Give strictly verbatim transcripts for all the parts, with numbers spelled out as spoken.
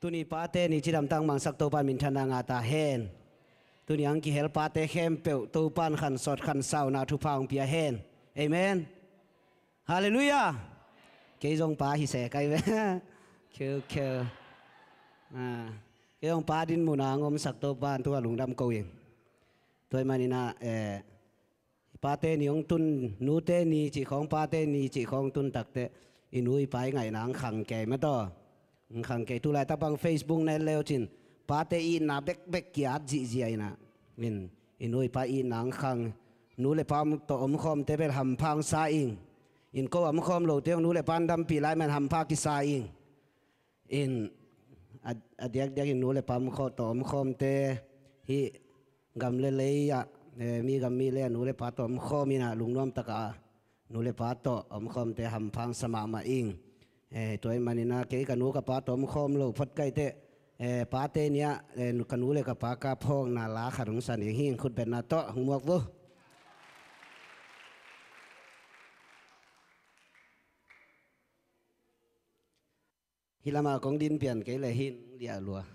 Tuni pate ni cidamtang mangsak Topan minthanna ngah ta hen. Tuni ang kihel pate khempeuh Topan khansawt khansauna thupha hong pia hen. Amen. Halleluiah. Kei zong pa hi se kai ve. Kheu kheu. Ah, kei zong pa din muna hong omsak Topan tua lungdam ko ing. Tua ahih maninah, eh, pate ni hong tun, nute ni cih khawng, pate ni cih khawng tun takteh i nu i pa i ngaihna ang khang kei mataw. Ang khang kei, tulaitak bang Facebook na en le uh cin pate itna bekbek ki-at zihziah inah. In, i nu i pa itna ang khang, nu le pa tawh omkhawmte bel hampha hong sa ing. In ko omkhawm lote hong nu le pa an dampih lai man hampha kisa ing. In a, a diakdiak in nu le pa omkhawm tawh omkhawmte hih gam le lei ah, eh, mi gam mi lei ah nu le pa tawh omkhawm inah lungnuam takah nu le pa tawh omkhawmte hampha hong sa mahmah ing. Eh, tua ahih maninah kei ka nu ka pa tawh omkhawm lo phot kaiteh, eh, pate ni ah, eh, ka nu le ka pa ka phawkna la khat hong san ing hing, khutbetna tawh hong muak vo. Hih lamah kong din pian kei le hin liah lua.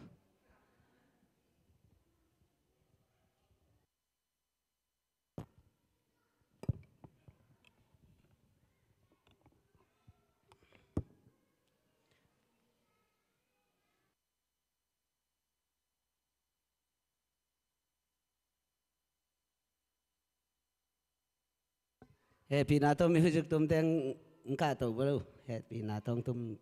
Hehpihna tawh music tum teng kah to bro. Hehpihna tawh tum.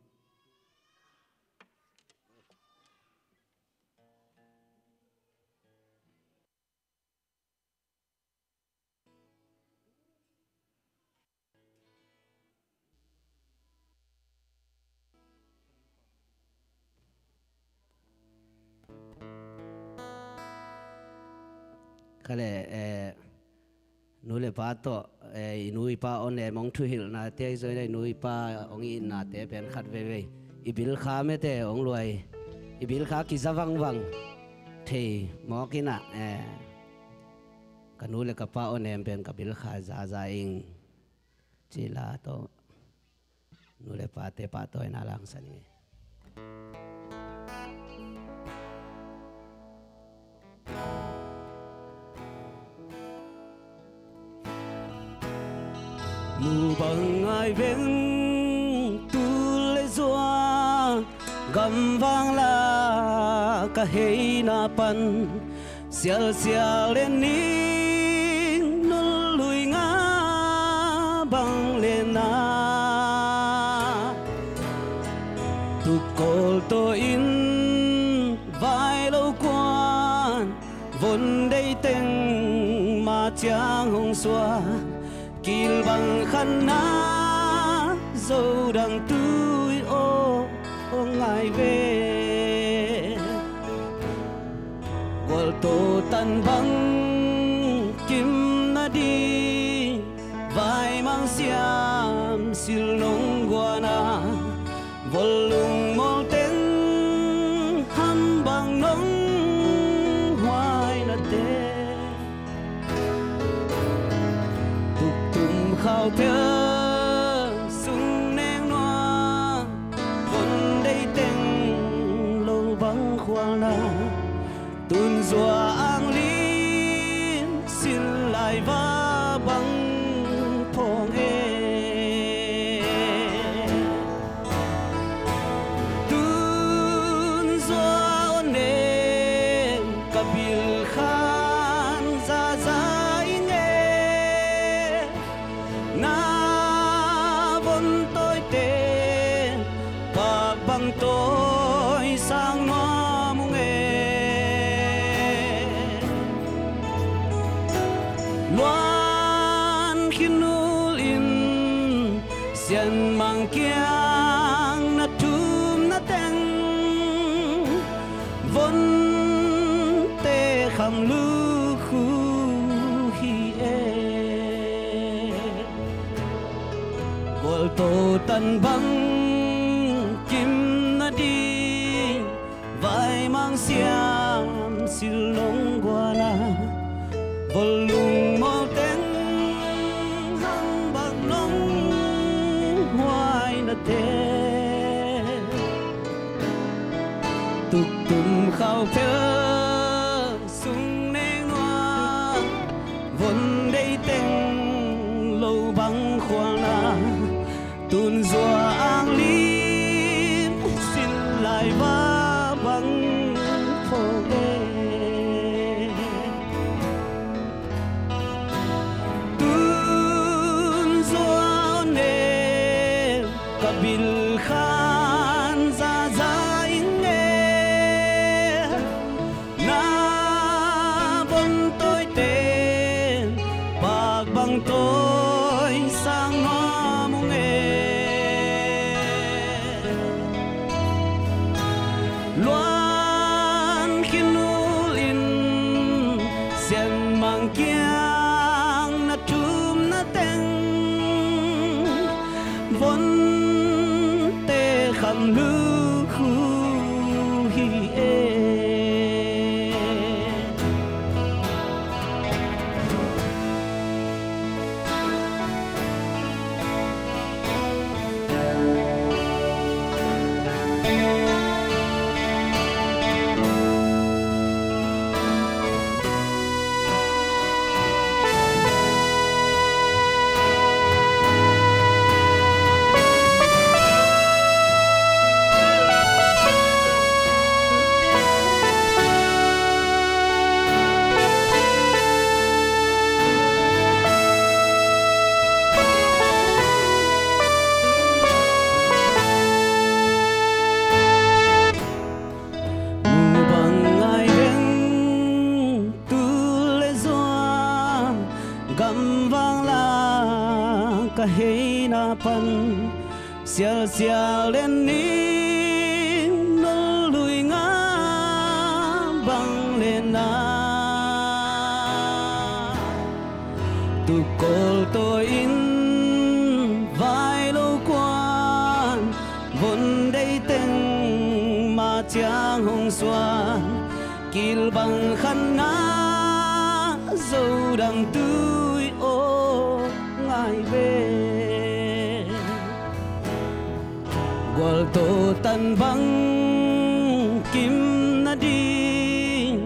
Kha le, eh, nu le pa tawh, eh, i nu i pa aw nem hong thuhilhnate, i zoi le i nu i pa hong itnate pen khat veivei i bilkha mete hong luai, i bilkha kiza vangvang thei mawk inah, eh, ka nu le ka pa aw nem pen ka bilkha zaza ing. Cila tawh nu le pate pahtawina langsan ing. Nu bang ngai veng tul le zua, gamvang la ka heina pan, sialsial le ning nunlui nga bang le na, tukkawl tawh in vai lo kuan, von dei teng ma ciang hong suak, kilbang khanna zo dang tui aw aw ngai ve. Gualto tan bang kim nading, vaimang siam sil nong guana, vawlung mawlteng hambang nong huainate, tuktum khautel sung neng nuam, von dei teng lo bang khualna, tun zua ang lin sin lai va bang phawng e. Tun zua aw nem ka bilkhan zaza ing e. Na von tawite pak bang tawi sang nuam ung e. Luan khin nul in sianmang kiang na thumna teng, vonte kham lukhu hi e. Gualto tan bang kim nading, vaimang siam sil nong guana, vawlung mawlteng hambang nong huainate, Tuktum khauphel sung nek nuam, von dei teng lo bang khualna, tun zua ang lim sin lai va bang phawk e. Tun zua ne ka bil khan zaza ing e. Na von tawite pak bang tawi sang nuam ung e. Luan khin ul in Sianmang kiang na thumna teng vonte kham lukhu hi e. Mu bang ngai veng tul le zua, gamvang la ka heina pan, sialsial den ning nol lui nga bang le na. Tukawl tawi in vai lo kuan, von dei teng ma ciang hong suan, kilbang khan na zo dam tui aw ngai ve. Gualto tan bang kim nading,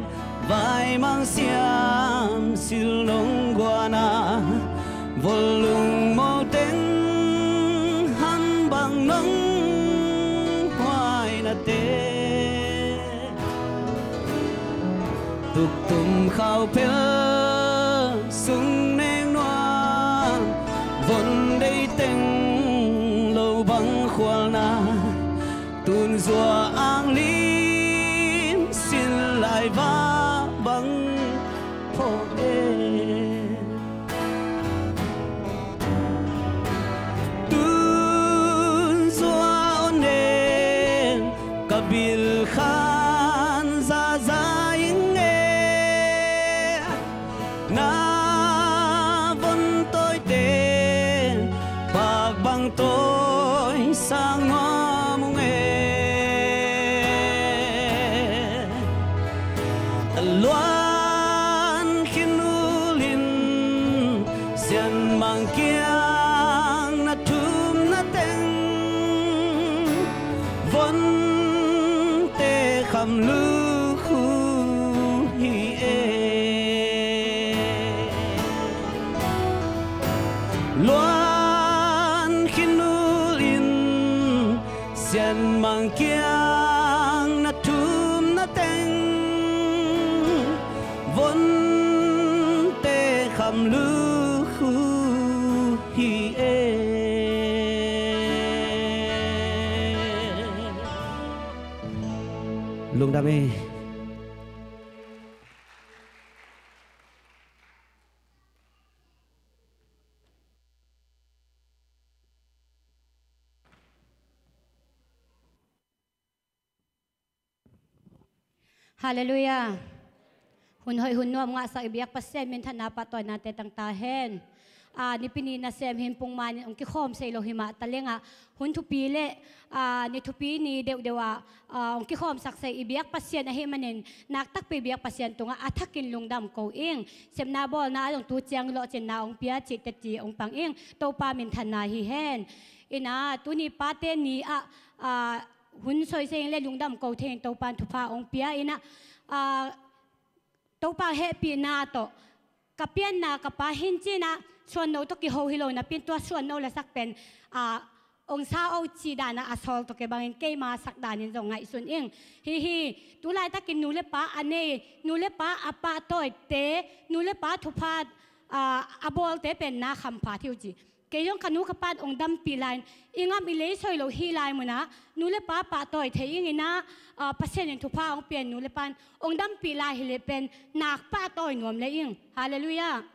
vaimang siam sil nong guana, volung moteng han bang nong huainate. Tuktum khauphel sung nek nuam, von dei teng lo bang khualna, tun zua ang lim sin lai va bang phawk e. Tun zua aw nen ka bil khan zaza ing e. Na von tawite pak bang tawi sang nuam ung e. Luan khin ul in Sianmang kiang na thumna teng vonte kham lukhu hi e. Luan khin ul in Sianmang kiang na thumna teng vonte kham lukhu hi e. Lungdam e. Halleluiah. Hun hoih hun nuam ngahsak i biak Pasian minthanna pahtawinate tang ta hen. A, Nipi ni nasem hin pungmanin hong kikhawm sei lo hi mah taleng ah, hun thupi le, a, ni thupi ni deuhdeuh ah, a, hong kikhawmsak sei i biak Pasian ahih manin, nak takpi biak Pasian tungah a thakin lungdam ko ing. Sepna bawlna a zong tu ciang lawhcinna hong pia cih teci hong pang ing. Topa minthanna hi hen. Ina, tuni pate ni ah, a, hun soi se ing le lungdam ko thei in Topa'n thupha hong pia in ah, ah, Topa hehpihna tawh ka pianna ka pa hi in ci in ah, suanno tawh kiho hi lo napi in tua suanno lasak pen, ah, hong sa o cih dan ah a sawl tawh kibangin keima sak danin zong ngaihsun ing. Hi hi, tu laitakin nu le pa a nei, nu le pa a pahtawite, nu le pa thupha, ah, a bawlte pen na khampha thei uh ci. Kei zong ka nu ka pa'n hong dampih lai in, i ngam i lei soi lo hi lai mun ah, nu le pa pahtawi thei ing in ah, ah, Pasian in thupha hong pia in nu le pa'n hong dampih lai hi leh pen nak pahtawi nuam lei ing. Halleluiah.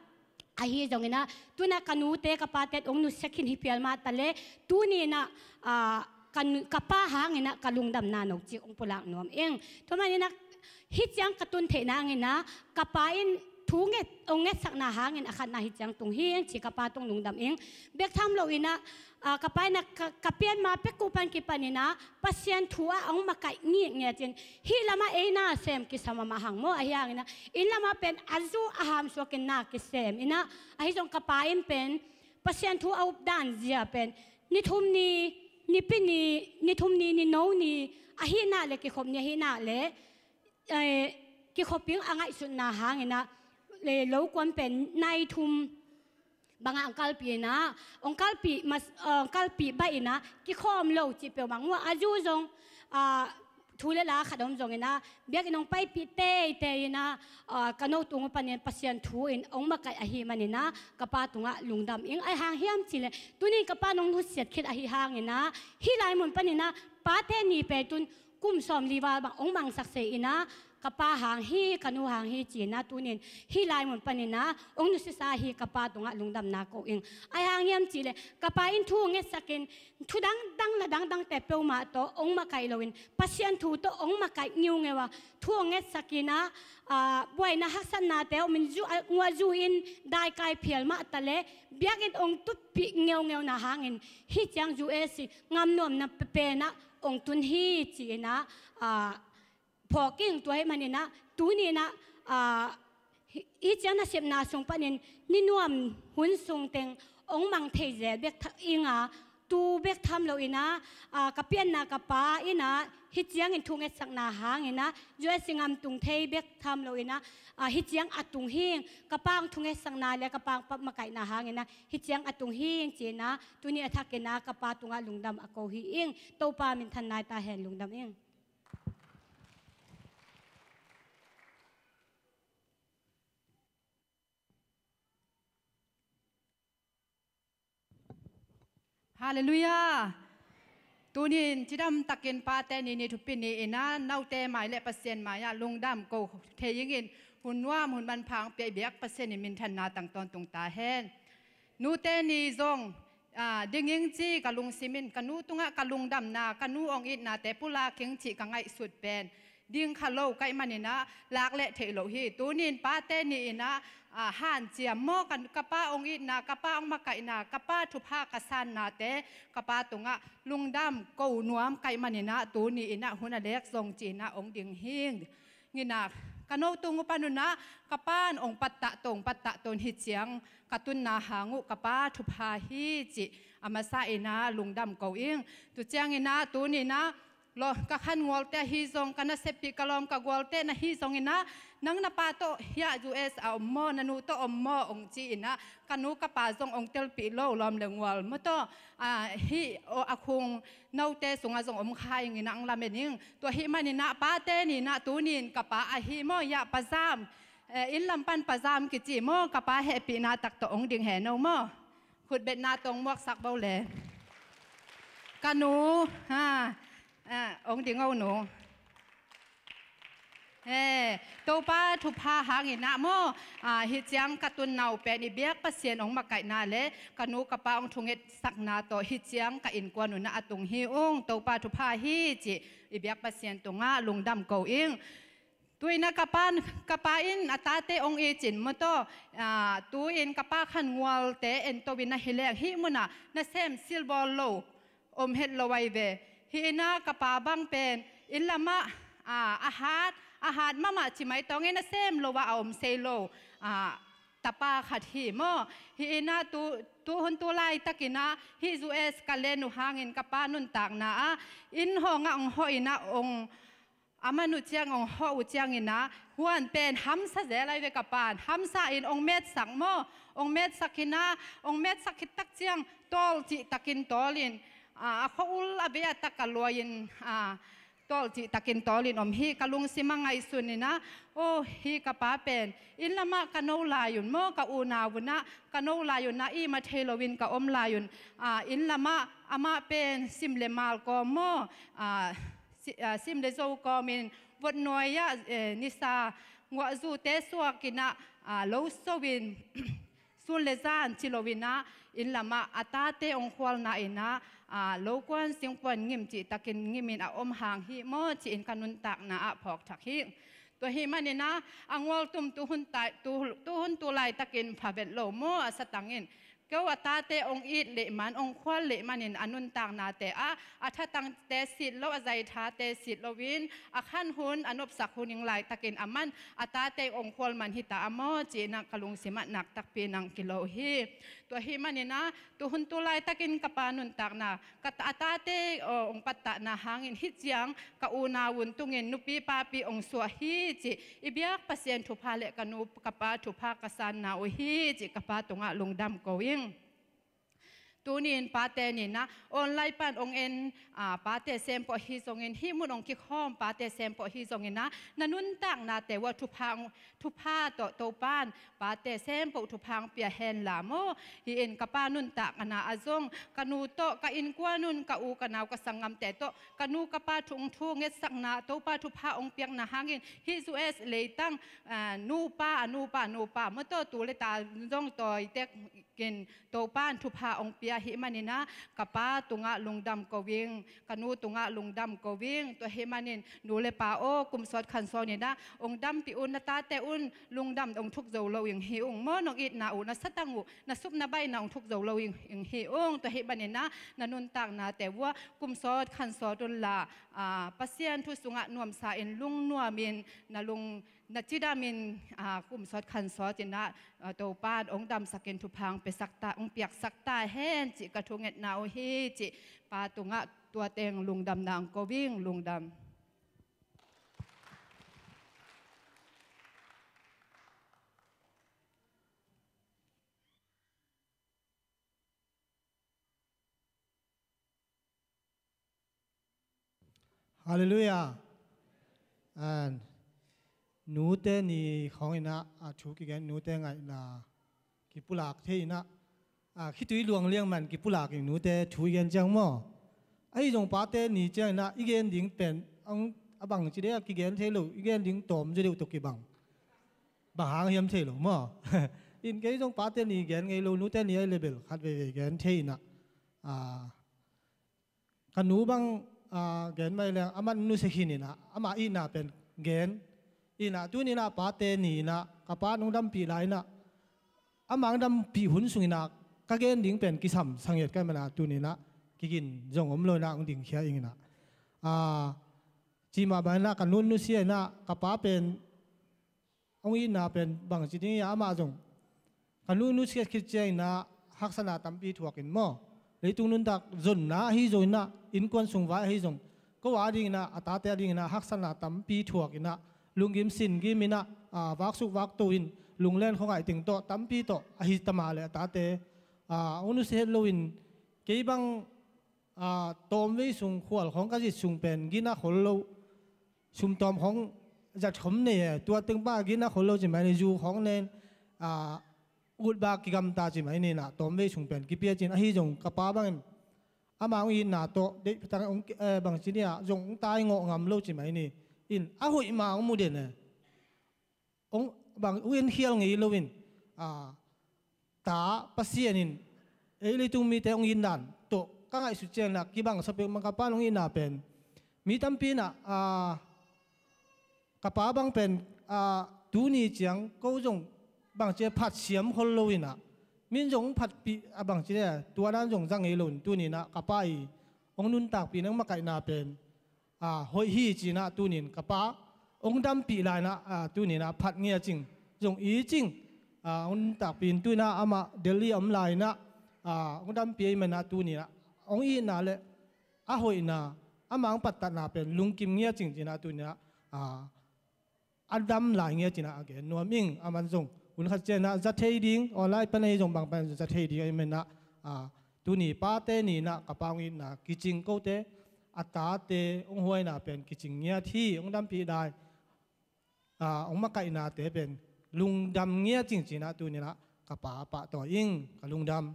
Ahi zongin ah, tu in ah ka nute ka pate hong nusia khin hi phial mah ta leh, tuni in ah, ah, ka nu, ka pa hangin ah ka lungdamna no cik hong pulak nuam ing. Tua manin ah, hih ciang ka tun theih nangin ah, ka pa in thu nget, hong ngetsakna hangin a khatna hih ciang tung hi ing ci, ka pa tung lungdam ing. Bek tham lo in ah, ah, ka pa in ah ka, ka pian ma pek uh pan kipan in ah, Pasian thu ah hong makaih ngitnget in, hih lamah ei na sem kisam a mah hang maw, ahi hangin ah, inn lamah pen a zu a hamsuak in na kisem in ah, ahi zong ka pa in pen Pasian thu a up dan zia pen, ni thum ni, Nipi ni, ni thum ni, ni no ni, ahih nak leh kikhop ni, ahih nak leh, eh, kikhop ing a ngaihsutna hangin ah, le lo kuan pen nai thum bangah hong kalpih in ah, hong kalpih mas, hong kalpih baih in ah, kikhawm lo cih peuhmah nguah a zu zong, ah, thu le la khat om zongin ah, biakinn hong paipih teitei in ah, ah, ka no tung uh panin Pasian thu in hong makaih ahih manin ah, ka pa tungah lungdam ing. Ahi hang hiam cih leh, tuni in ka pa'n hong nusiat khit ahih hangin ah, hih lai mun panin ah, pate ni pen tun kum sawmli val bang hong mangsak se in ah, ka pa hang hi, ka nu hang hi ci in ah, tuni in hih lai mun panin ah hong nusiasa hi, ka pa tungah lungdamna ko ing. Ahi hang hiam cih leh, ka pa in thu ngetsak in, thu dangdang la dangdangte peuhmah tawh hong makaih lo in, Pasian thu tawh hong makaih ngiungeu a, thu hong ngetsak in ah, ah, buaina haksatnate om in zu, ah, nguah zu in daikai phial mah ta leh, biakinn hong tutpih ngeungeuna hangin, hih ciang U S i ngam nuamna pe-, pen ah hong tun hi ci in ah, ah, phawk ing. Tua ahih manin ah, tuni in ah, ah, hih, hih ciang nasepna sung panin ni nuam hun sung teng hong mang thei zel bek tha-, ing a, tu bek tham lo in ah, ah, ka pianna ka pa in ah, hih ciangin thu ngetsakna hangin ah, U S i ngam tung thei bek tham lo in ah, ah, hih ciang a tung hi ing. Ka pa hong thu ngetsakna le ka pa hong makaihna hangin ah, hih ciang a tung hi ing ci in ah, tuni a thakin ah ka pa tungah lungdam a ko hi ing. Topa minthan nai ta hen, lungdam ing. Halleluiah. Tuni in cidam takin pate ni, ni thupi ni in ah, note mai le Pasian mai ah lungdam ko thei ing in, hun nuam hun manpha hong pia i biak Pasian in minthanna tang tawntung ta hen. Nute ni zong, ah, ding ing ci ka lungsim in, ka nu tungah ka lungdamna, ka nu hong itnate pulak ing cih ka ngaihsut pen ding kha lo ka hih manin ah, lak leh theih loh hi. Tuni in pate ni in ah, ah, hanciam maw, ka, ka pa hong itna, ka pa hong makaihna, ka pa thupha ka sannate, ka pa tungah lungdam ko nuam ka hih manin ah, tuni in ah hun a lek zong ci in ah hong ding hi ing. Nginak, ka no tung uh pan un ah, ka pa'n hong pattah to, hong pattah to in, hih ciang ka tunna hang uh ka pa thupha hi cih a masa in ah lungdam ko ing. Tu ciangin ah, tuni in ah, lo, ka khan ngualte ahi zong, ka naseppih ka lawm ka gualte na hi zongin ah, nang na pa tawh hiah U S a om maw, na nu tawh om maw hong ci in ah, ka nu ka pa zong hong telpih lo, lawm le ngual maw tawh, ah, hih, aw, a khung note sungah zong om kha ing in ah, hong lamen ing. Tua ahih manin ah pate ni in ah, tuni in ka pa ahi maw, hiah Pa Zam, eh, inn lam pan Pa Zam kici maw, ka pa hehpihna tak tawh hong ding hen aw maw. Khutbetna tawh hong muaksak bo le. Ka nu, ha, ah, hong ding o nu. Eh, Topa thupha hangin ah maw, ah, hih ciang ka tunna uh pen i biak Pasian hong makaihna le ka nu ka pa hong thungetsakna tawh hih ciang ka innkuan un ah a tung hi ung. Topa thupha hi cih i biak Pasian tungah lungdam ko ing. Tu in ah ka pa, ka pa in a tate hong it cin maw tawh, ah, tu in ka pa khan ngualte ento in ah hi leng hih munah nasem silbawl lo om het lo ahi ve. Hih in ah ka pa bang pen inn lamah, ah, a hat, a hat mahmah ci mai tawng in, a sem lo ah a om sei lo. Ah, tapa khat hi maw. Hih in ah tu, tuhun tu laitakin ah hih U S ka len uh hangin ka pa nuntakna ah inn hawng ah hong hawh in ah hong, a man uh ciang hong hawh uh ciangin ah huan pen hamsa zel ai ve ka pa'n. Hamsa in hong metsak maw, hong metsak in ah, hong metsak khit tak ciang tawl cihtakin tawlin, a, a khua-ul a bei a tak a luai in, a, tawl cihtakin tawlin om hi. Ka lungsim ah ngaihsun in ah, aw, hih ka pa pen inn lamah ka no lai un maw, ka unau un ah ka no lai un ah, ihmah thei loin ka om lai un, a, inn lamah amah pen sim le mal kawm maw, a, si-, a, sim le zo kawmin votnuai ah, eh, nisa nguahzute suak in ah, a, lo so in sun le zan ci loin ah inn lamah a tate hong khualna in ah, a, lo kuan sing kuan ngim cihtakin ngimin a om hang hi maw, ci-in ka nuntakna ah phawk thak hi. Tua hih manin ah a ngualtum tuhun tai-, tu, tuhun tu laitakin pha vet lo maw, a satang in. Keu a tate hong it leh man, hong khual leh manin a nuntaknate ah a thatangte sit lo, a zaithate sit loin, a khan hun, a nopsak hun ing laitakin a man a tate hong khual man hi ta a maw, ci-in ah ka lungsim ah nak takpi in ah kilo hi. Tua hih manin ah tuhun tu laitakin ka pa nuntakna, ka ta-, a tate, aw, hong pattahna hangin hih ciang ka unau un tungin nupi papi hong suah hi, ci i biak Pasian thupha le ka nu ka pa thupha ka sanna uh hi, ci ka pa tungah lungdam ko ing. Tuni-in Pate Ni-in ah online pan hong en, a, pate sempawh hi zongin, hih mun hong kikhawm pate sempawh hi zongin ah, na nuntaknate uh ah thupha hong, thupha tawh Topa'n pate sempawh thupha hong pia hen la maw. Hih in ka pa nuntakna ah zong ka nu tawh, ka innkuan un, ka u ka nau ka sanggamte tawh, ka nu ka pa thu hong thu ngetsakna, Topa thupha hong piakna hangin hih U S leitang, a, nupa, a nupa, a nupa maw, tawh tu le ta zong tawi tek in Topa'n thupha hong pia hih manin ah ka pa tungah lungdam ko ing, ka nu tungah lungdam ko ing. Tua hih manin nu le pa aw, kum sawt khan sawt in ah hong dampih un, na tate un lungdam, hong thuk zo lo ing hi ung maw, nong itna uh, na satang uh, na supna baihna hong thuk zo lo ing, ing hi ung. Tua hih manin ah na nuntaknate uh ah kum sawt khan sawt un la, a, Pasian thu sungah nuamsa in, lungnuamin, na lung na cidamin, a, kum sawt khan sawt in ah, a, Topa'n hong damsakin thupha hong piaksak ta, hong piaksak ta hen, cih ka thungetna uh hi, cih pa tungah tua teng lungdamna hong ko ing, lungdam. Halleluiah. And nute ni khawng in ah, a, thu kigen, nute ngaihna kipulak thei in ah, a, khitui luang liang man kipulak in nute thu i gen ciang maw. Ahi zong pate ni ciang in ah i gen ding pen, ang, a bangci dei a kigen thei lo, i gen ding tawm zaw deuh tawh kibang. Bang hang hiam thei lo maw. In kei zong pate ni gen ngei lo, nute ni ai le bel khat veivei gen thei in ah, a, ka nu bang, a, gen mai leng, amah nusia khin in ah, amah itna pen gen in ah, tuni in ah pate ni in ah ka pa nong dampih lai in ah, amah hong dampih hun sung in ah ka gen ding pen kisam sa ngiat ka hih man ah, tuni in ah kigin zong om lo in ah hong dingkhia ing in ah. A, ci mah bang in ah ka nu nusia in ah, ka pa pen hong itna pen bangci ding hiam, amah zong ka nu nusia khit ciang in ah haksatna tampi thuak in maw. Leitung nuntak zonna ahi zong in ah, innkuan sung vai ahi zong, ko a ding in ah, a tate a ding in ah haksatna tampi thuak in ah, lunggim singgim in ah, a, vaksuk vakto in, lunglen khuangaih teng tawh, tampi tawh ahi ta mah leh a tate, a, hong nusia het lo in, kei bang, a, tawmvei sung khual khawng ka zit sung pen gina khol lo, sumtawm khawng zat khawng nei e, tua teng pa gina khol lo ci mai ni, zu khawng nen, a, ut bak kigamta ci mai ni in ah, tawmvei sung pen kipia ci in, ahi zong ka pa bangin amah hong itna tawh deih phatang hong, eh, bangci ni ah zong hong taingawh ngam lo ci mai ni. In a hoih mah hong mu den e. Hong, bang, hong enkhial ngei lo in, a, ta Pasian in ei leitung mite hong itdan tawh ka ngaihsut ciang in ah kibang sa peuhmah, ka pa hong itna pen. Mi tampi in ah, a, ka pa bang pen, a, tuni ciang ko zong bangci phat siam khol lo in ah, min zong phatpih, a, bangci le, tua dan zong za ngei lo in, tuni in ah ka pa i hong nuntakpih, nang makaihna pen, a, hoih hi ci in ah tuni in ka pa hong dampih lai in ah, a, tuni in ah phat ngia cing, zong i cing, ah, hong takpi in tu-in ah amah Delhi a om lai-in ah, ah, hong dampi ahih manin ah tuni-in ah hong itna le a hoihna, amah hong pattatna pen lungkim ngiat cingcin ah tuni-in ah, ah, a dam lai ngiat ci-in ah a gen nuam ing. Aman zong hun khat ciang ah za thei ding, online pan ahi zong bang pan za thei ding ahih manin ah, ah, tuni pate ni-in ah ka pa hong itna kicing, kote a tate hong huaina pen kicing ngiat hi, hong dampi lai, ah, hong makaihnate pen lungdam ngiat cingcin ah tuni-in ah ka pa pahtawi ing. Ka lungdam.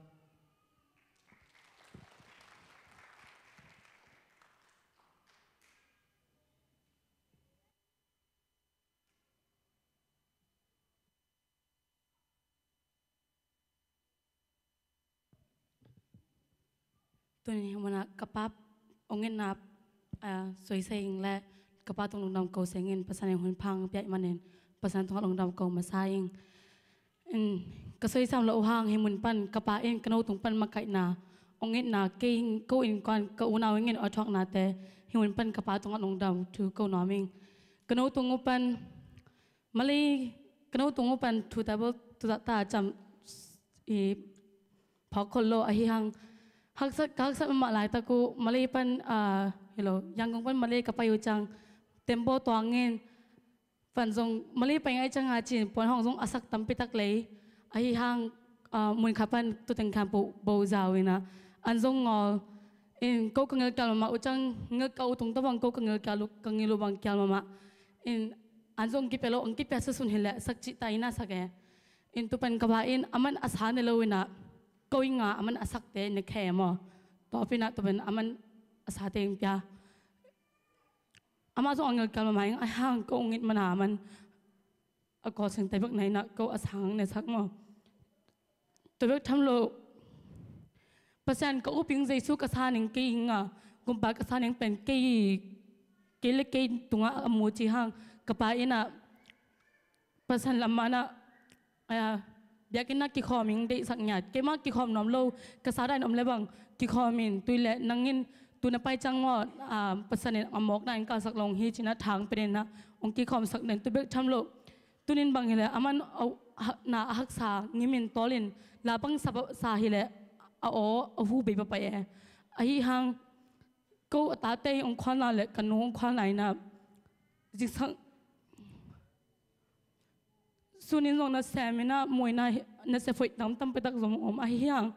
Tuni hih munah ka pa hong itna, ah, soisei ing le ka pa tung lungdam ko seng in, Pasian in hun pha hong pia ahih manin Pasian tungah lungdam ko masa ing. In, ka soisam loh uh hang hih mun pan ka pa in ka no tung pan makaihna, hong itna, kei, ko innkuan, ka unau ing in a thuaknate, hih mun pan ka pa tungah lungdam thu ko nuam ing. Ka no tung uh pan Malay, ka no tung uh pan thu ta bel, thu ta, ta cam i phawk khol lo ahi hang. Haksa, ka haksa mahmah laitak uh Malay pan, ah, hello, Yangon pan Malay ka pai uh ciang tempo tuang in, pan zong Malay pai ngai ciang a cin puan hong zong a sak tampi tak lei. Ahi hang, ah, mun khat pan tu teng khan po bo zau in ah an zong ngol. In ko ka ngilkial mahmah uh ciang, ngil ka uh tung ta bang ko ka ngilkial uh, ka ngil uh bang kial mahmah. In an zong kipia lo, ang kipia sasun hileh sak cih ta in a sak e. In tu pan ka pa in aman a sa ne lo in ah, ko ing a aman a sakte ne khe maw. Tua pi in ah tu pan aman a sa teng pia. Amah zong a ngilkial mahmah ing, ahi hang ko hong it man a aman a kawsingte bek na in ah ko a sang ne sak maw. Tua bek tham lo, Pasian ka uping Jesu ka sa ning kei ing a, gumpa ka sa ning pen kei, kei le kei tungah a mu ci hang, ka pa in ah Pasian lam man ah, ah, biakinn ah kikhawm ing deihsak ngiat. Keimah kikhawm nuam lo, ka sa dan om le bang kikhawm in, tui le nang in tu na pai ciang maw, ah, Pasian in a mawkna in kalsak lo hi ci-in ah thang pen in ah hong kikhawmsak ning, tu bek tham lo. Tunin bang hileh aman a, na a haksa ngim in tawl in, la bang sa, sa hileh a aw a hu bei pahpah e. Ahi hang ko a tate hong khualna le ka nu hong khualna in ah zingsang sunin zong nasem in ah muina, nasep hoih tamtam peuhtak zong om ahi hang.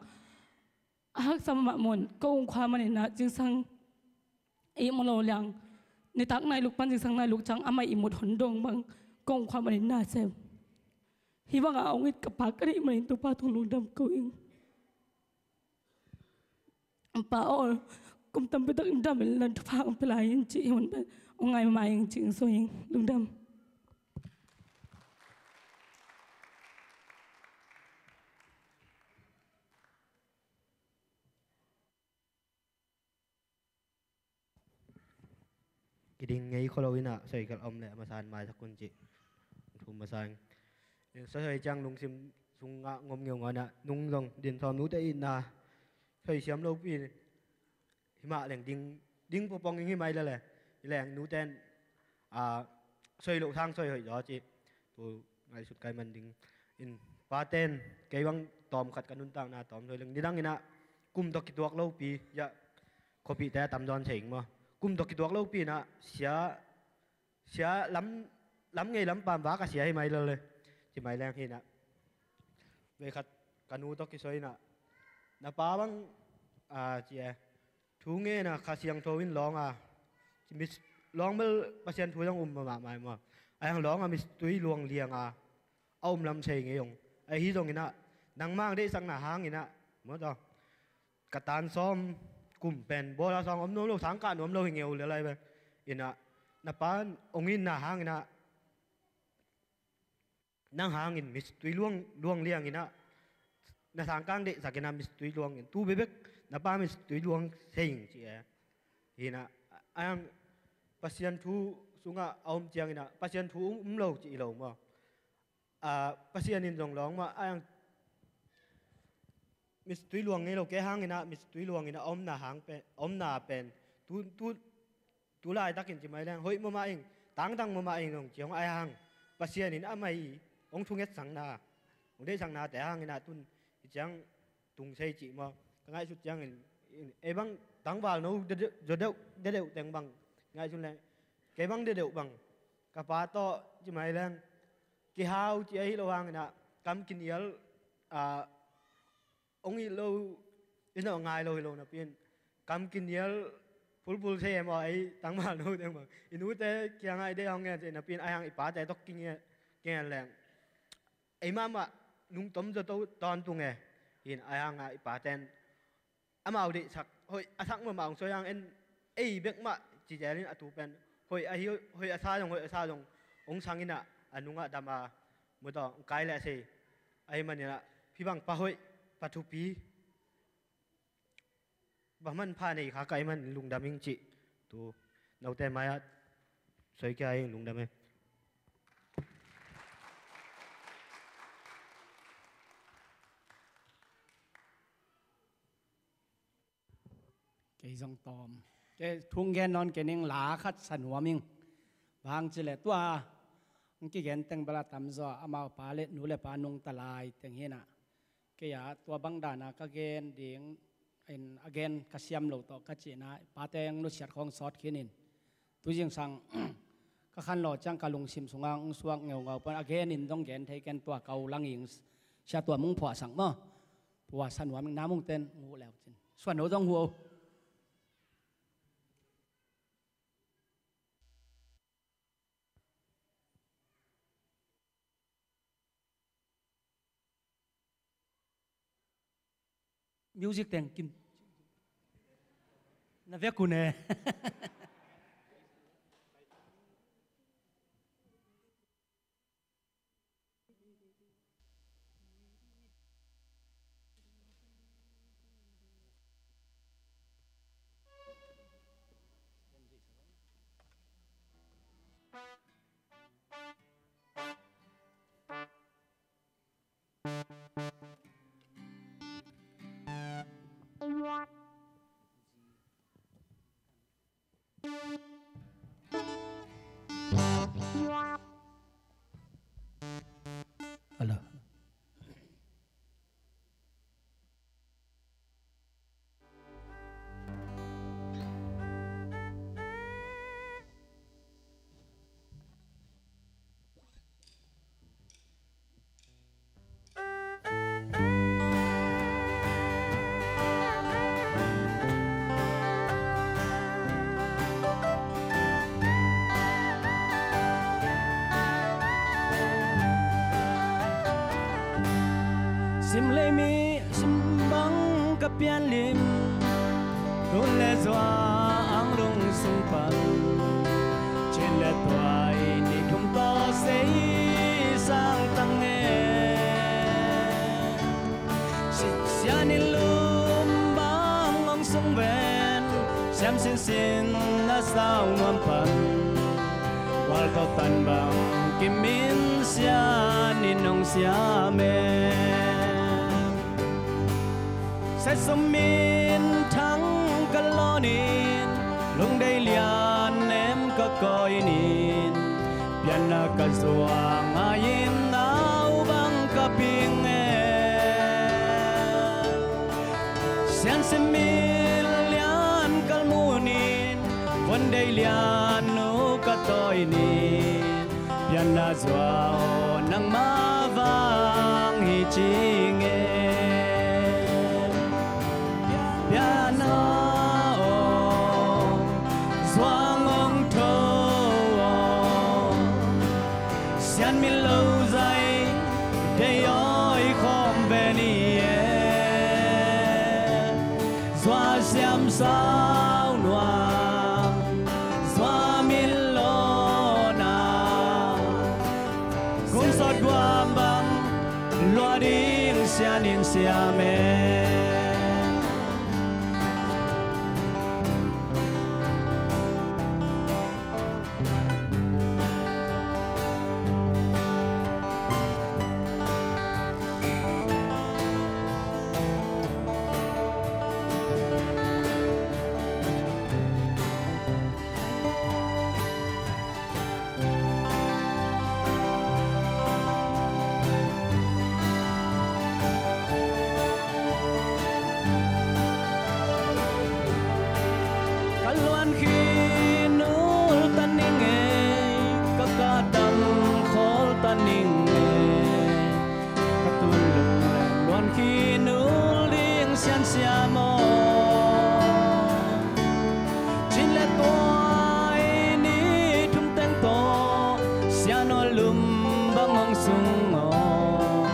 A haksa mahmah mun, ko hong khual manin ah zingsang ihmu lo liang, nitak nailuk pan zingsang nailuk ciang amah ihmut hon dong bang ko hong khual manin na sem. Hih bangah hong it ka pa ka neih manin Topa tung lungdam ko ing. Pa aw, kum tampi tak in dam in la thupha hong pia lai in ci, hih mun pen hong ngai mahmah ing ci hong sawl ing. Lungdam. Kiding ngei kholo in ah, soi kal om le a masa in maisak un ci. Thu masa in. Soi soi ciang lungsim sungah ngom ngeu ngawn ah, nung zong din sawm nute itna soi siam lopi. Himah leng ding, ding pawpawng ing hi mai lele. Hi leng nute in, ah, soi loh sang soi hoih zaw ci. Tu ngaihsut kai man ding. In, paten kei bang tawm khat ka nuntakna tawm soi leng, nidang in ah kum tawh kituak lopi, ya, khuapihte a tamzaw in sei ing maw. Kum tawh kituak lopi in ah sia, sia lam, lam ngei lam pam vak a sia hi mai lele. Ci mai leng hi in ah. Vei khat ka nu tawh kisoi in ah, na pa bang, ah, ci e, thu ngen a, Kha Siangtho in lawng a, mis-, lawng bel Pasian thu zong um mahmah mai maw. Ahi hang lawng a mistui luang liang a, a um lam sei ngei ong. Ahi zongin ah, nangmah deihsakna hangin ah, maw taw, ka tan sawm kum pen bawl a sawng om nuam lo, sang kah nuam lo hi ngeu le lai ve. In ah, na pa hong itna hangin ah, nang hangin mistui luang, luang liang in ah, na sangkang deihsak in ah mistui luang in, tu bekbek na pa mistui luang sei ing ci e. Hi in ah, a, a, Pasian thu sungah a om ciangin ah, Pasian thu um, um lo ci hi lo maw. Ah, Pasian in zong lawng mah, a, mistui luang ngei lo, kei hangin ah mistui luang in ah a omna hang pen, a omna pen, tu, tu, tu laitakin ci mai leng hoih mahmah ing, tangtang mahmah ing zong ci hong, ahi hang Pasian in amah i hong thungetsakna, hong deihsaknate hangin ah tun hih ciang tung sei cih maw? Ka ngaihsut ciangin, in, ei bang tangvalno dedeuh, dedeuh, dedeuh teng bang ngaihsun leng, kei bang dedeuh bang ka pa tawh ci mai leng kihau ci ahi lo hangin ah kam kinial, ah, hong it lo, in ah ngai lo hi lo napi in kam kinial phulphul thei e maw, ei tangvalno teng bang. I nute kiangah i deih hong ngen thei napi in, ahi hang i pate tawh kinge-, kingen leng ei mahmah nungtom zaw to tawntung e. Hi in, ahi hang ah i paten amau deihsak hoih a sak mahmah hong sawi hang en, ei bek mah ci zel in a tu pen hoih ahi, hoih a sa zong, hoih a sa zong hong sang in ah a nungah dam a, mutaw hong kai leh a sei. Ahih manin ah hih bang pa hoih, pa thupi, pa manpha nei kha ka hih manin lungdam ing cih tu note mai-ah sawi kia ing, lungdam e. Kei zong tawm. Kei thu hong gen nawn kei ning, la khat sa nuam ing. Bang hang cih leh tua hong kigen teng bel a tamzaw amau pa le nu le pa nungta lai teng hi in ah, kei ah tua bang dan a ka gen ding in, a gen ka siam lo tawh ka cih in ah, pate hong nusiat khawng sawt khin in. Tu zingsang ka khanlawh ciang ka lungsim sungah hong suak ngeungau pan, a gen in zong gen thei ken, tua ka u lang ing, Sia Tuam hong phuahsak maw. Tua sa nuam ing, na mungten nguh leu cin. Suan no zong hu o. Music teng kim. Na vek un e. Hello. Sim lei mi sim bang ka pian lim, tun le zua ang lung sung pan, cin le tuai ni thum tawh sei sang tang e. Si-, sian in lum bang hong sung ven, siam sinsin a sau nuam pan, kual tawh tan bang kim in sian in hong siam e. Setsum minthang ka lawn in, lungdei lian nem ka kawi in, pianna ka zuak ngai in, nau bang ka ping e. Siansim min lian ka lmun in, vondei lian nu ka tawi in, pianna zuak aw nangmah vang hi ci ing e. Pianna aw, zuak hong tho aw, sian min lo zai dei awi khawm ve ni e. Zuak siam sau nuam, zuak min lawn a, kum sawt guam bang lua ding sian in siam e. ning e. Ka tun lunglam luan khin ul ding Sian Siam aw. Cin le tuai ni thum teng tawh Sian aw lum bang hong sung aw.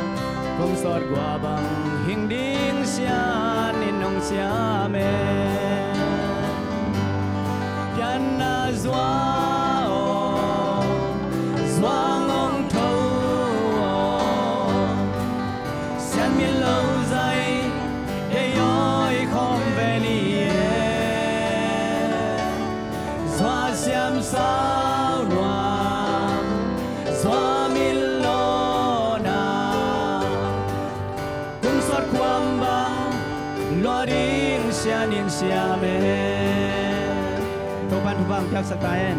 Kum sawt kua bang hing ding Sian in hong siam e. Pianna zua aw, zuang hong tho aw. Sian mit lo zai, dei awi khawm ve ni e. Zua siam sau nuam, zua mit lo na. Kum sawt kuam bang lua ding Sian in siam e. Topa'n thupha piaksak ta hen.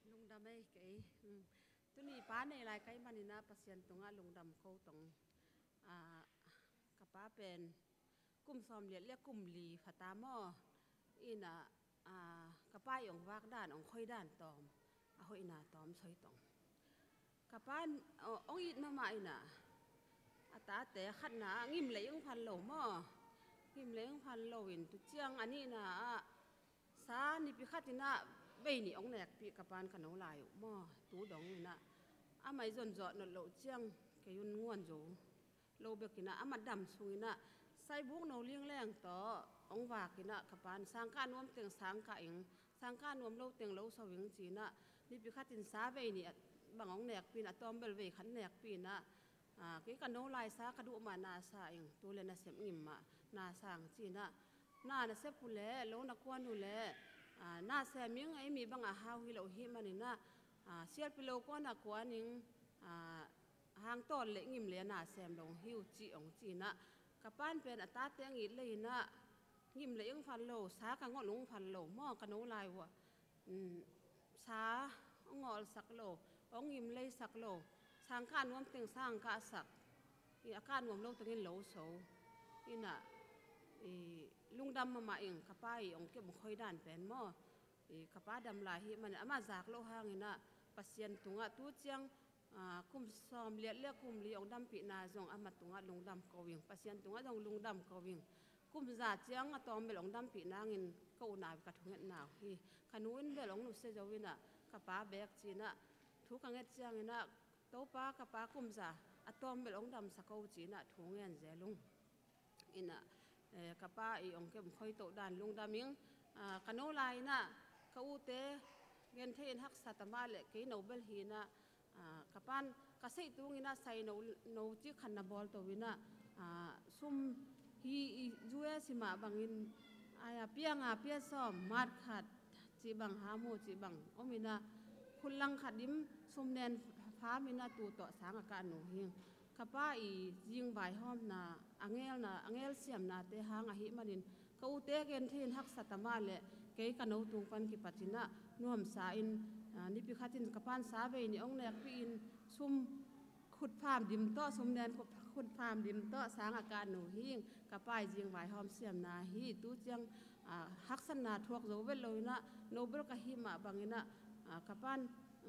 Lungdam ei kei. Hmm. Tuni pa nei lai ka hih manin ah Pasian tungah lungdam ko tong. Ah, ka pa pen kum sawm liat le kum li pha ta maw. Ina, ah, ka pa i ong vak dan, ong khoi dan tawm, a hoihna tawm soi tong. Ka pa, oh, ong it mahmah ina, a tate khatna ah ngim le ing phan lo maw. Ngim le ing phan lo in tu ciang a nihna ah sa nipi khat in ah vei nih ong nekpih ka pa'n ka no lai uh maw. Tu dong in ah amah i zon zawh nawn loh ciang kei un nguan zo lo bek in ah amah dam sung in ah saibuk no lingleng tawh ong vak in ah ka pa'n sangkah nuam teng sangkah ing, sangkah nuam lo teng lo so ing ci in ah nipi khat in sa vei nih bang ong nekpih in ah tawm bel vei khat nekpih in ah, ah, kei ka no lai sa ka duh mah na sa ing, tu le nasep ngim mah na sa ing ci in ah, na nasep uh le lo na kuan uh le, ah, na sem ing, ei mi bang a hau hi lo hih manin ah, ah, sialpi lo kuan a kuan ing, ah, hang tawl le ngim le na sem lo hi uh ci ong ci in ah, ka pa'n pen a tate ong it le in ah ngim le ing phan lo, sa ka ngolh ung phan lo maw, ka no lai uh ah. Mm, sa ong ngawlsak lo, ong ngim leisak lo, sangkah nuam teng sangkah sak, i a kah nuam lo tengin lo so. Ina, i lungdam mahmah ing ka pa i ong kep ong khoi dan pen maw. I ka pa dam lai hih manin amah zak loh hangin ah Pasian tungah tu ciang, ah, kum sawm liat le kum li ong dampihna zong amah tungah lungdam ko ing, Pasian tungah zong lungdam ko ing. Kum za ciang a tawm bel ong dampih nangin ka unau ka thungetnau hi. Ka nu in bel ong nusia zo in ah ka pa bek ci in ah thu ka nget ciangin ah, Topa ka pa kum za a tawm bel ong damsak o ci in ah thu ngen zel ung. In ah, eh, ka pa i ong kep khoi toh dan lungdam ing, ah, ka no lai in ah ka ute genthei in haksa ta mah le kei no bel hi in ah, ah, ka pa'n ka seih tung in ah sai no, no cik khat na bawl to in ah, ah, sum hi i U S i mah bangin, ai a piang a pia sawm mat khat cih bang ha mu cih bang om in ah, khut lang khat dim sum nen pham in ah tu tawh sang a kah nu hi ing. Ka pa i zing vaihawmna, a ngelna, a ngelsiamnate hang ahih manin ka ute genthei in haksa ta mah le kei ka no tung pan kipat in ah nuamsa in, ah, nipi khat in ka pa'n sa vei nih ong nekpih in sum khut pham dim tawh, sum nen khut, khut pham dim tawh sang a kah nu hi ing. Ka pa i zing vaihawm siamna hi. Tu ciang, ah, haksatna thuak zo vet lo in ah no bel ka hih mah bangin ah, ah, ka pa'n,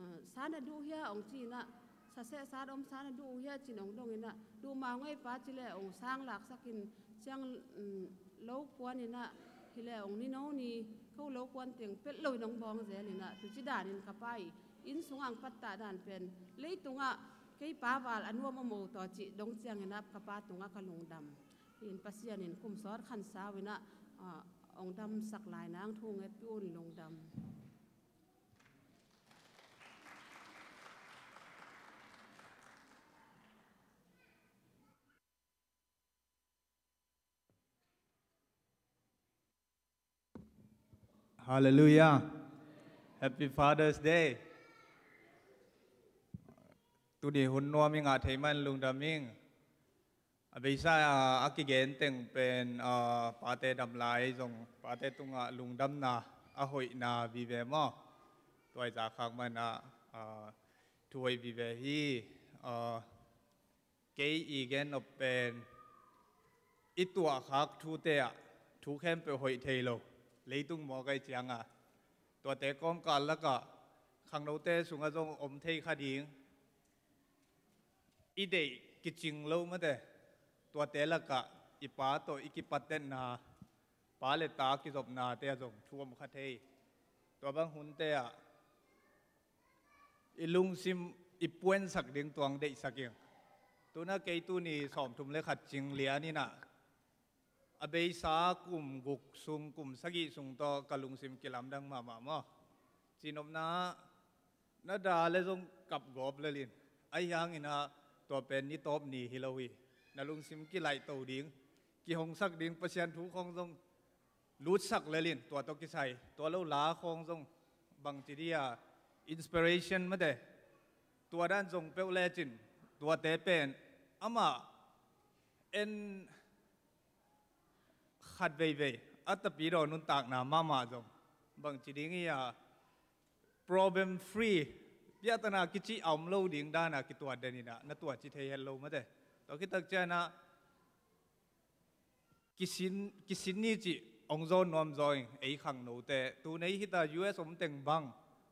ah, sa na duh hia ong ci in ah, sa seh sa om sa na duh uh hia ci in ong dong in ah, duh mah ong ei pa ci le ong sang laksak in ciang, um, lo kuan in ah hi le ong ni no ni ko lo kuan teng pelh lo in ong bawng zel in ah, tu ci dan in ka pa i inn sungah ong pattah dan pen leitungah kei pa val a nuam a mo taw cih dong ciangin ah ka pa tungah ka lungdam. In Pasian in kum sawt khan sau in ah, ah, ong damsak lai nang thu ngetpih un, lungdam. Hallelujah. Happy Father's Day. Tuni hun nuam i ngah thei man lungdam ing. A beisa a, a kigen teng pen, a, pate dam lai zong pate tungah lungdamna a hoihna vive maw. Tuai za khak man a, a, Thu hoih vive hi. Kei i gen nop pen i tuahkhak thute ah thu khempeuh hoih thei lo. Leitung mawk ahi cianga tuate kawmkal lakah khangnote sungah zong om thei kha ding. I deih kicing lo mate. Tuate lakah i pa tawh i kipattetna, pa le ta kizopnate ah zong thu om kha thei. Tua bang hunte ah i lungsim i puansak ding tuang deihsak ing. Tuna kei tuni sawmthum le khat cing lian inah a beisa kum guk sung, kum sagih sung tawh ka lungsim kilamdang mahmah maw? Cinopna ah na da le zong kapgawp lelin, ahi hanginah tua pen ni tawp ni hi lo hi. Na lungsim kilaihto ding, kihongsak ding Pasian thu khawng zong lutsak lelin, tua tawh kisai tua lo la khawng zong bangci dia inspiration mate, tua dan zong peuh lecin tuate pen amah en khat veivei a tapidaw nuntakna mahmah zong bangci ding hi a, problem free, piahtana kici a om lo ding dana kituat den inah na tuaci thei het lo mate. Tua khitak cianah kisin, kisin ni cih hong zawn nuam zaw ing. Ei khangnote tu nei hita U S om teng bang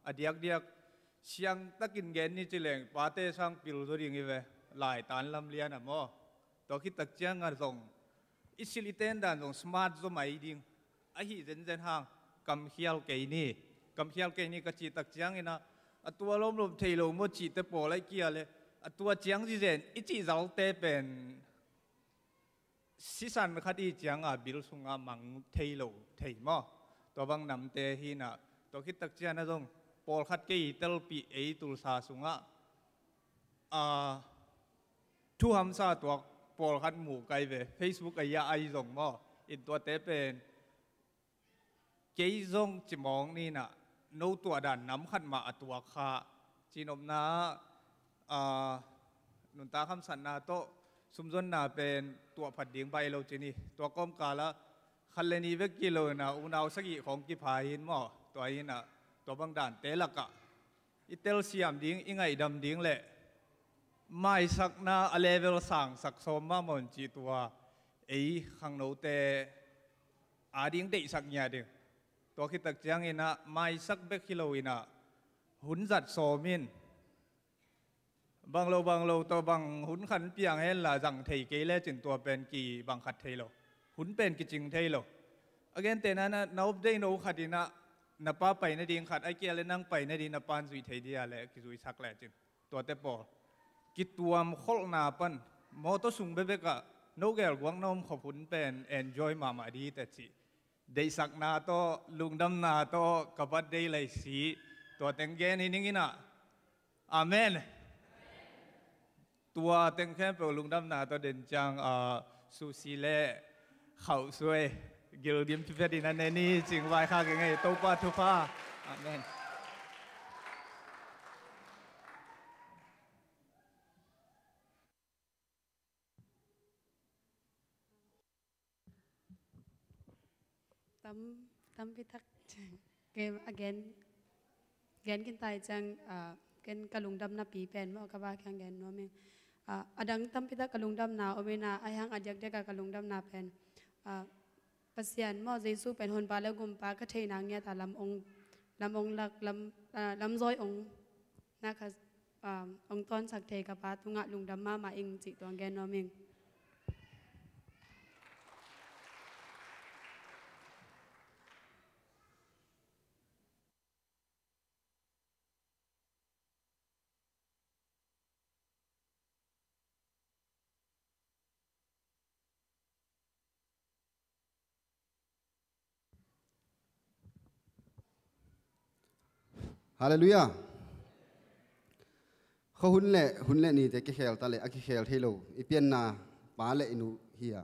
a diakdiak siangtakin gen ni ci leng pate sang pil zaw ding hi ve. Laitan lamlian a maw? Tua khitak cianga zong i silh i ten dan zong smart zaw mai ding. Ahi zenzen hang kamkhial kei ni, kamkhial kei ni ka cihtak cianginah a tua lawmlawm thei lo maw cihte pawl ahi kia le a tua ciang zizen i cih zalte pen sisan khat i cianga bil sungah mang thei lo thei maw? Tua bang namte hinah tua khittak ciana zong pawlkhat kei telpih ei tulsa sungah a thuhamsa tuak pawlkhat mu kai ve. Facebook a ia ai zong maw? In tuate pen kei zong cimawng ninah no tuah dan nam khat mah a tuak kha. Cinopna ah nuntak hamsatna tawh sumzonna pen tuahphat ding baih lo cini. Tua kawmkalah khat le ni vek kilo inah unau sagih khawng kipha hin maw? Tua hinah tua bang dante lakah i telsiam ding, i ngaihdam ding le maisakna a level sangsak sawm mahmah un cih tua ei khangnote ading deihsak ngiat ding. Tua khittak cianginah maisak bek hi lo inah hun zat sawm in bang lo bang lo tawh bang hun khan piang henla zang thei kei lecin tua pen kibang khat thei lo. Hun pen kicing thei lo. A gentehna na update no khat inah na pa pai nading khat ahi kia le nang pai nading na pan zuih thei dia le kizuisak lecin tuate pawl kituam kholhna pan mawtaw sung bebekah no gelguak na om khop hun pen enjoy mahmah dite cih deihsakna tawh lungdamna tawh ka bat dei lai si. Tua teng gen hi ninginah. Amen. Tua teng khempeuh lungdamna tawh den ciang a susi le khauhsuai gilgim pipet in a ne ni cing vai kha kei ngei. Topa thupha. Amen. Tam, tampi tak kem a gen, gen kintai ciang a ken ka lungdamna pi pen maw ka va kiang gen nuam ing. A dang tampi tak ka lungdamna om ina a hiang a diakdiak a ka lungdamna pen a Pasian maw Jesu pen honpa le gumpa ka theihna ngiat a lam ong, lam ong lak lam, a lamzawi ong na kha, um, ong tawnsak thei ka pa tungah lungdam mahmah ing cih tuang gen nuam ing. Halleluiah. Khuahun le hun le nite kikhel ta le a kikhel thei lo i pianna pa le i nu hi a,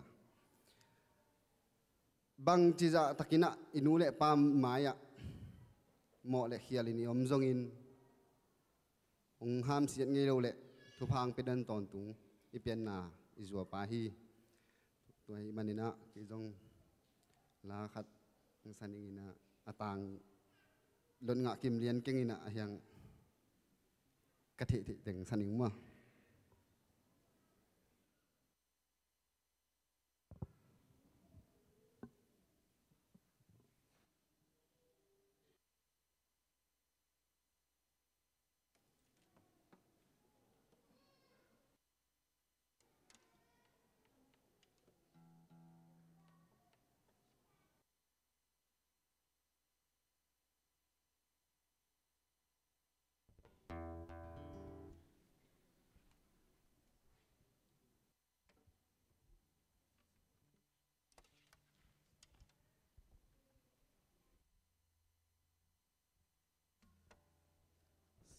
bangci zah takinah i nu le pa mai-ah mawh le khialin i om zongin hong hamsiat ngei lo le thupha hong pia den tawntung i pianna i zuapa hi. Tua hi maninah kei zong la khat hong sa ninginah a tang lot ngah kim lian kenginah a hiang Ka theih theih teng sa ning maw.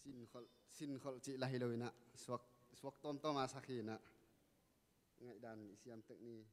Sinkholh, sinkholh cih lah hi lo inah, suak, suak tawmtawm a sak hi inah, ngaihdan i siam tek ni.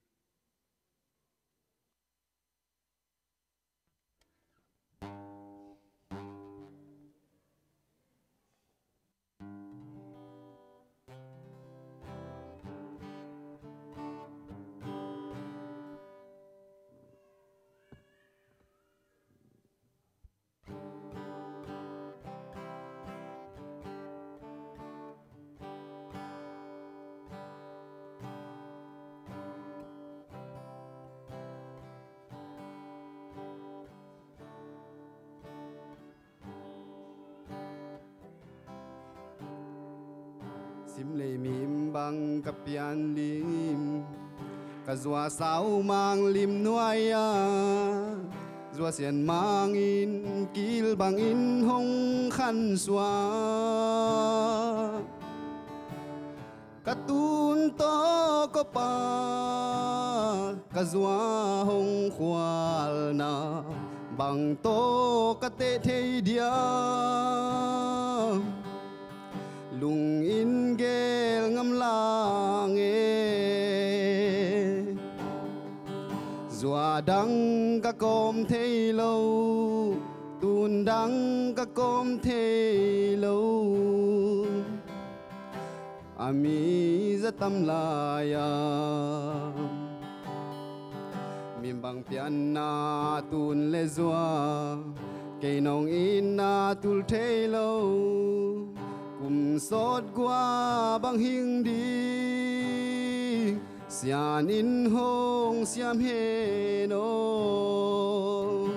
Simlei mim bang ka pian lim, ka zua sau mang lim nuai-a, zua sian mangin kil bangin hong khan suak. Ka tun tawh ka pa, ka zua hong khualna bang tawh ka teh thei dia? Lungin gel ngam lang e. Zua dang ka kawm thei lo, tun dang ka kawm thei lo. A mi za tam lai-a, mim bang pianna tun le zua, kei nong itna tul thei lo. Kum sawt gua bang hing ding, sian in hong siam hen aw.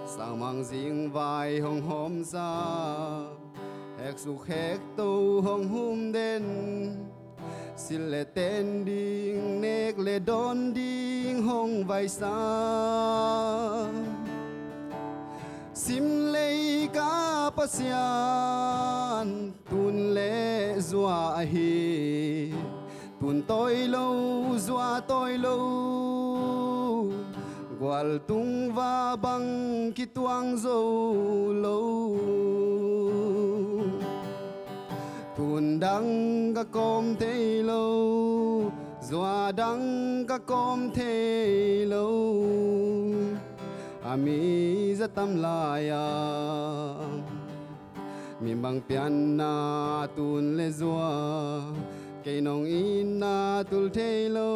Sangmang zingvai hong hawmsa, heksuk hekto hong hum den, sil le ten ding, nek le dawn ding hong vaisa. Simlei ka Pasian, tun le zua ahi, tun tawi lo, zua tawi lo, gual tung va bang kituang zo lo. Tun dang ka kawm thei lo, zua dang ka kawm thei lo. A mi za tam lai-a, mim bang pianna tun le zua, kei nong itna tul thei lo.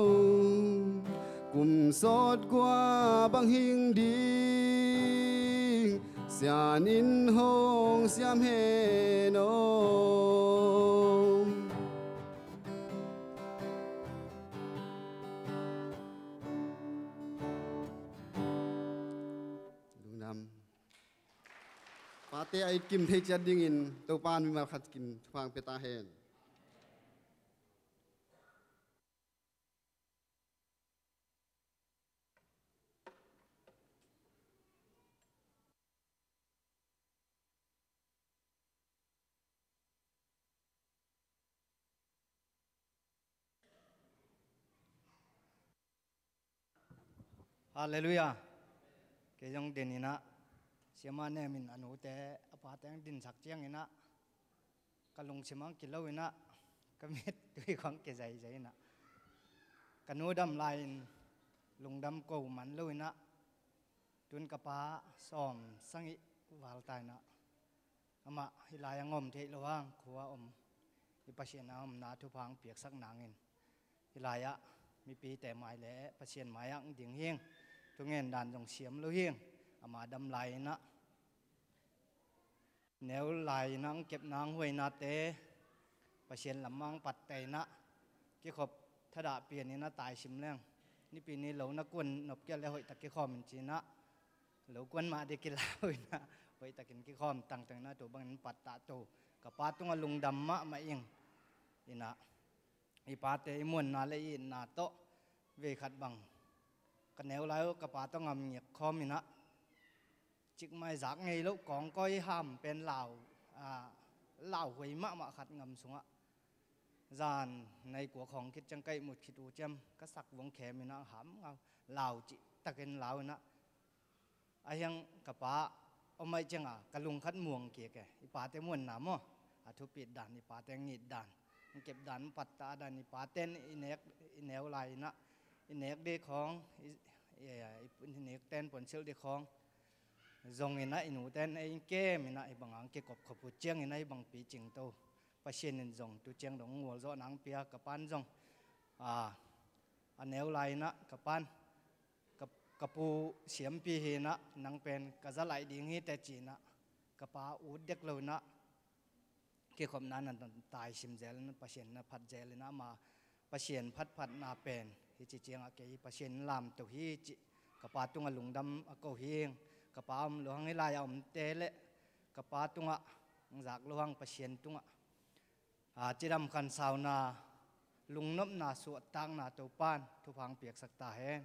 Kum sawt gua bang hing ding, sian in hong siam hen aw. Lungdam. Pate a it kim thei ciat dingin Topa'n mimal khat kim thupha pia ta hen. Halleluiah. Kei zong din inah, siama nemin a nute a pate ang dinsak ciang inah, ka lungsim ang kilo inah, ka mit tui khong kizaizai inah, ka nu dam lai-in lungdam ko man lo inah, tun ka pa sawm sangih val ta inah, amah hih lai-ah a om thei lo hang, khua om, hih Pasian a omna thupha ang piaksak nangin, hih lai-ah mipite mai le Pasian mai-ah ang ding hing, thungen dan zong siam lo hing, ama dam lai inah. Neu lai-in ah hong kepna hong huainate Pasian lam ah hong patte in ah kikhop thadah pian in ah taisim leng, nipi ni lo na kuan nop kei leh hoihtak kikhawm in ci-in ah lo kuan mah ding kilau in ah hoihtakin kikhawm tangtang in ah tua bangin pattah to. Ka pa tungah lungdam mahmah ing. In ah i pate i muanna le i itna tawh vei khat bang ka neu lai uh ka pa tawh ngam ngiak khawm in ah cikmah i zak ngei loh kawngkawi ham pen lau, a, lauhuai mahmah khat ngam sungah zan nai kua khawng khit ciang ka ihmut khit uh ciam ka sak vong khem in ah ham ngau lau cihtakin lau in ah a hiang ka pa om aih ciangah ka lung khat muang kik e. I pate muanna maw, a thupit dan, i pate ngit dan, hong kep dan, pattah dan, i paten i nek, i neu lai in ah i nek ding khawng, i, i, i nekten puansilh ding khawng zong in ah i nuten ei kem in ah hih bang hong kikop khop uh ciangin ah hih bang picing to. Pasian in zong tu ciang dong ngualzawhna hong pia. Ka pan zong, a, a neu lai in ah ka pan ka, ka pu siampi hi in ah nang pen ka za laih ding hi teh ci in ah ka pa ut dek lo in ah kikhopna na taisim zel in ah Pasian na phat zel in ah ama Pasian phatphatna pen hi ci ciangah kei Pasian in lamto hi cih ka pa tungah lungdam a ko hi. Ka pa om lo hang hih lai-ah omte le ka pa tungah hong zak lo hang Pasian tungah, a, cidam khansauna, lungnopna, suahtakna Topan thupha hong piaksak ta hen.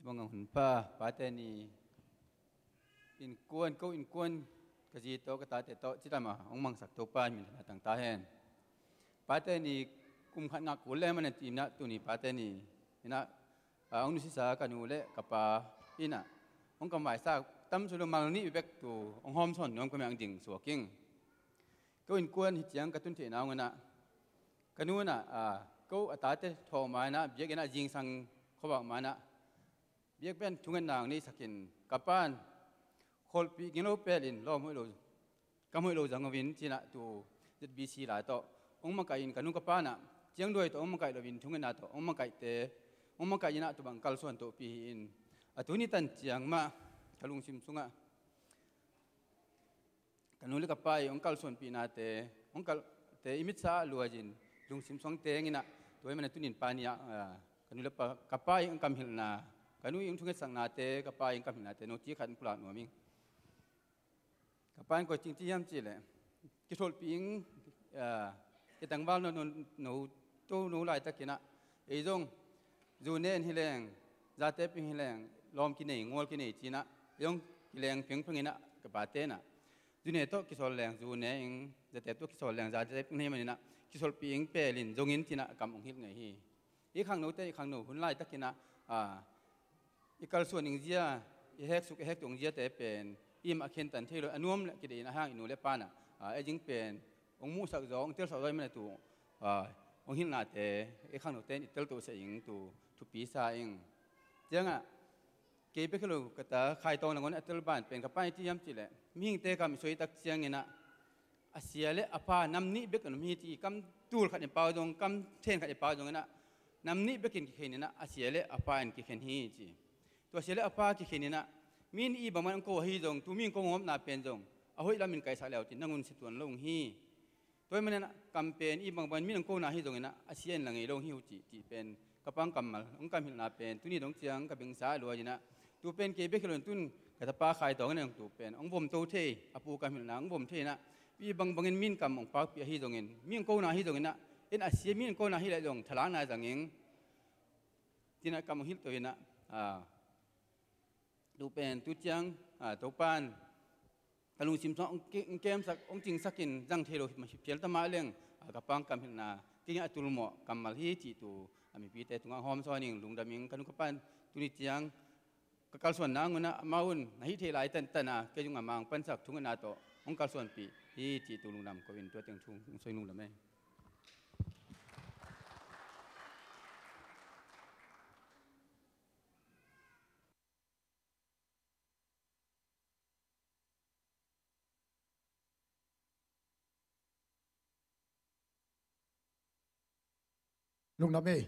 Hih bang a hun pa, pate ni innkuan, ko innkuan ka zi tawh ka tate tawh cidam a hong mangsak Topa min thanna tang ta hen. Pate ni kum khat ngah kul le man a ci in ah tuni pate ni in ah, a, hong nusisa ka nu le ka pa in ah hong kammaisa tam sulu mal nih bek tu hong hawmsawn nuam ka miang ding suak ing. Ko innkuan hi ciang ka tun theihna hong in ah ka nu in ah, a, ko a tate thawh ma in ah biakinn ah zingsang khuavak ma in ah biakpiak thungetna hong neisakin ka pan kholhpih gilo pelin lawm hoih lo, kam hoih lo zang uh in ci in ah tu Z B C lai tawh hong makaih in ka nu ka pa in ah ciangduai tawh hong makaih lo in thungetna tawh hong makaihte hong makaih in ah tu bang kalsuan tawhpih hi in. A tuni tan ciang mah ka lungsim sungah ka nu le ka pa i hong kalsuanpihnate, hong kalte i mitsa ah luaizin lungsim suang teng in ah tua ahih manin tunin pa ni ah, a, ka nu le pa, ka pa i hong kamhilhna, ka nu i hong thungetsaknate, ka pa i hong kamhilhnate nong ci khat hong pulak nuam ing. Ka pa in koi cing ci hiam cih leh kitholhpih ing, a, i tangval no, no, no, to no laitakin ah ei zong zu ne in hi leng, zate ping hi leng, lawm kinei, ngual kinei ci in ah ei zong kileng pengpeng in ah ka pate in ah zu ne tawh kisawl leng zu ne ing, zate tawh kisawl leng zate ping hi manin ah kisolhpih ing pelin zong in ci in ah kam hong hilh ngei hi. I khangnote, i khangno hun laitakin ah, a, i kalsuan ing zia, i heksuk i hektuang ziate pen i mah khentan thei lo, a nuam le kideih in a hang i nu le pa in ah, a, ei zing pen hong muhsak zaw, hong telsak zaw ahih manin tu, a, hong hilhnate i khangnote in i teltohsah ing tu thupi sa ing. Ciangah kei bek hi lo ka ta Khai Tawng nangawn a tel ban pen ka pa in i ci hiam cih leh mihingte kam i suai tak ciangin ah a sia le a pha nam nih bek in om hi ci, kam tul khat in pau zong, kam then khat in pau zong in ah nam nih bek in kikhen in ah a sia le a pha in kikhen hi ci. Tua sia le a pha kikhen in ah mi in i bangmah in hong ko ahi zong, tu mi in hong ko ngawpna pen zong a hoih lam in kaihsak le uh cin na ngunsia tuan lo hi. Tua ahih manin ah kam pen i bangbang in mi in hong kona ahi zongin ah a sia in la ngei lo hi uh cih, cih pen ka pa hong kammal, hong kamhilhna pen tuni dong ciang ka bengsa a luai in ah tu pen kei bek hi lo in tun ka tapa Khai Tawng in ah tu pen hong vom to thei, a pu kamhilhna hong vom thei in ah i bangbang in mi in kam hong pakpih ahi zongin, mi in hong kona ahi zongin ah en a sia, mi in hong kona ahi leh zong thalakna zang ing ci in ah kam hong hilh to in ah, a, tu pen tu ciang, a, Topan ka lungsim sungah hong ke-, hong kemsak, hong cingsak in zang thei lo hi mah hi phial ta mah leng, a, ka pa hong kamhilhna kei in a tulmawh kammal hi cih tu a mipite tungah hong hawmsawn ing. Lungdam ing ka nu ka pa in tuni ciang ka kalsuanna hang un ah amau un na hih theih lai tantan a kei zong amau hong pansak thungetna tawh hong kalsuanpih hi cih tu lungdam ko in tua teng thu hong sawi lungdam ei. Lungdam ei.